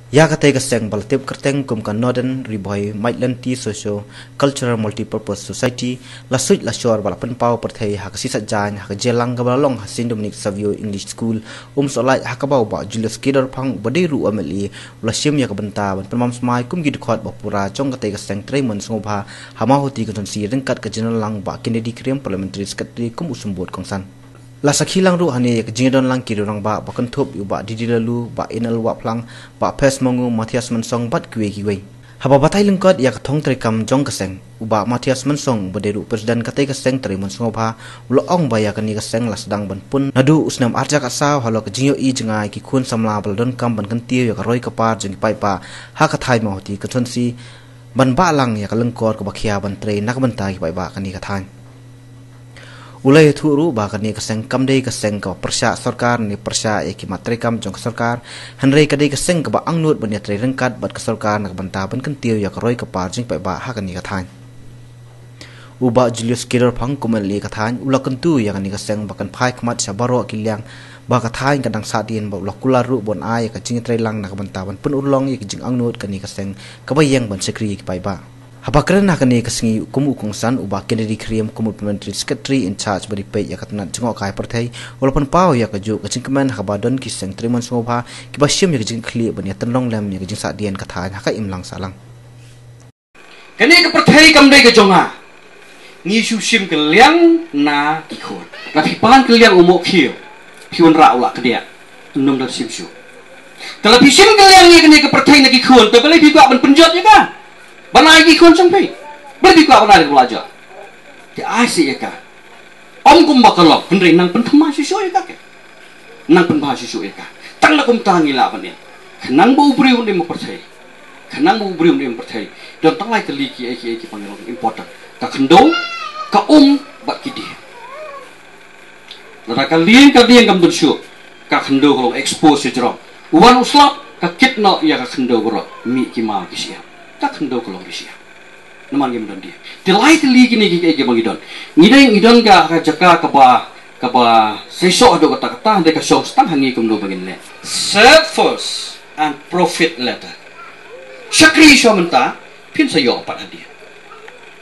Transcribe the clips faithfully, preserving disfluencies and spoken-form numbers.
Ïa katei ka seng ba la tip kyrteng kum ka Northern Ri Bhoi Maitlynti Socio Cultural Multipurpose Society la suit la shor ba la pynpaw pyrthei ha ka shisat jaiñ ha ka jingïalang kaba la long ha Saint Dominic Savio English School, Umsohlait, ha kaba u Bah Julius K Dorphang uba dei ruh u M L A u la shim ïa ka bynta ban pynbam smai kum ki dkhot ba pura jong katei ka seng trei mon sngewbha ha Mawhati constituency ryngkat ka jingdon lang Bah Kennedy Khyriem, Parliamentary Secretary, kum u symbud kongsan. La sakhi lang ruh hangne ïa ka jingdon lang ki rangbah ba kynthup ïa u Bah D D Laloo, Bah N L Wahphlang, Bah Pes Mangu, Matthias Mansong bad kiwei kiwei. Haba batai lyngkot ïa ka thong treikam jong ka seng, u Bah Matthias Mansong uba dei ruh president katei ka seng trei mon sngewbha u la ong ba ïa kane ka seng la sdang ban pun naduh u snem ar hajar khatsaw halor ka jingïohi jngai ki khun samla ba la donkam ban kyntiew ïa ka roi ka par jong ki paidbah ha ka thaiñ Mawhati constituency, ban bah lang ïa ka lyngkor kaba khia ban trei na ka bynta ki paidbah kane ka thaiñ. U la ïathuh ruh ba kane ka seng kam dei ka seng kaba pyrshah sorkar ne pyrshah ïa ki mat treikam jong ka sorkar, hynrei ka dei ka seng kaba angnud ban ïatrei ryngkat bad ka sorkar na ka bynta ban kyntiew ïa ka roi ka par jong ki paidbah ha kane ka thaiñ. U Bah Julius K Dorphang kum u M L A ka thaiñ u la kyntu ïa kane ka seng ba kan phai khmat sha baroh ki liang ba ka thaiñ ka dang sahdien bad u la kular ruh ban ai ïa ka jingïatreilang na ka bynta ban pynurlong ïa ka jingangnud kane ka seng kaba ïeng ban shakri ïa ki paidbah. Haba kren ha kane ka sngi kum u kongsan, u Bah Kennedy Khyriem kum u Parliamentary Secretary in charge ba dei peit ïa ka tnat jngohkai pyrthei u la pynpaw ïa kajuh ka jingkmen ha kaba don ki seng trei mon sngewbha kiba shim ïa ka jingkitkhlieh ban ïatynrong lem ïa ka jingsahdien ka thaiñ ha ka imlang sahlang. Kane ka pyrthei kam dei ka jong nga. Ngi shu shim ka liang na ki khun. La phi pan ka liang u mohkhiew, phi wanrah u la kdiah. Ym don da shim shuh. Te la phi shim ka liang ïa kane ka pyrthei na ki khun, te balei phi kwah ban pynjot ïa ka? Ban ai ki khun jong phi. Balei phi kwah ban ai ïa ka la jot? Te ai seh ïa ka. Ym kumba ka long, hynrei nang pynthymmai shuh shuh ïa ka ke. Nang pynbha shuh shuh ïa ka. Tang na kumta ngi lah ban ïa. Khnang ba u briew un im ha pyrthei. Khnang ba u briew un im ha pyrthei. Don tang lai tylli kiei kiei kiba ngi long important. Ka khyndew, ka um, bad ki dieng. Lada ka lieng ka dieng kam don shuh, ka khyndew ka long expose sha jrong. U wan u slap, ka kit noh ïa ka khyndew baroh. Mih ki maw ki shyiap. Ka khyndew ka long ki shyiap. Namar ngim don dieng. Te lai tylli kine kiei kiei kiba ngi don. Ngi dei ngi don ka, ka jaka kaba, kaba seisoh haduh katta katta, hynrei ka shong tang ha ngi kumno ba ngin leh. Serve first and profit later. Shakri shuwa mynta, phin sa ïoh pat hadien.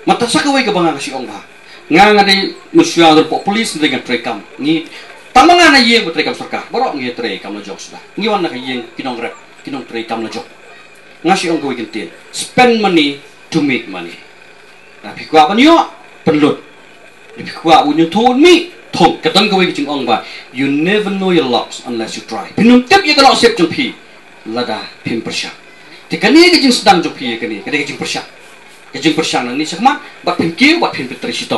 Mynta sa kawei kaba nga nga shu ong bha. Nga nga dei mynshuwa nga don hapoh police, hynrei nga trei kam. Ngi, tang ma nga na ïing ba trei kam sorkar. Baroh ngi trei kam lajong suda. Ngi wan na ka ïing ki nongrep, ki nongtrei kam lajong. Nga shu ong kawei kyntien. Spend money to make money. Lada phi kwah ban ïoh, pynlut. Lada phi kwah ban ïoh thung mih, thung. Ka don kawei ka jingong ba, you never know your luck unless you try. Phin ym tip ïa ka nasib jong phi lada phim pyrshang. Te kane ka jingsdang jong phi ïa kane, ka dei ka jingpyrshang. Ka jingpyrshang nangne shakhmat, bad phin kiew, bad phin pyntrei shitom.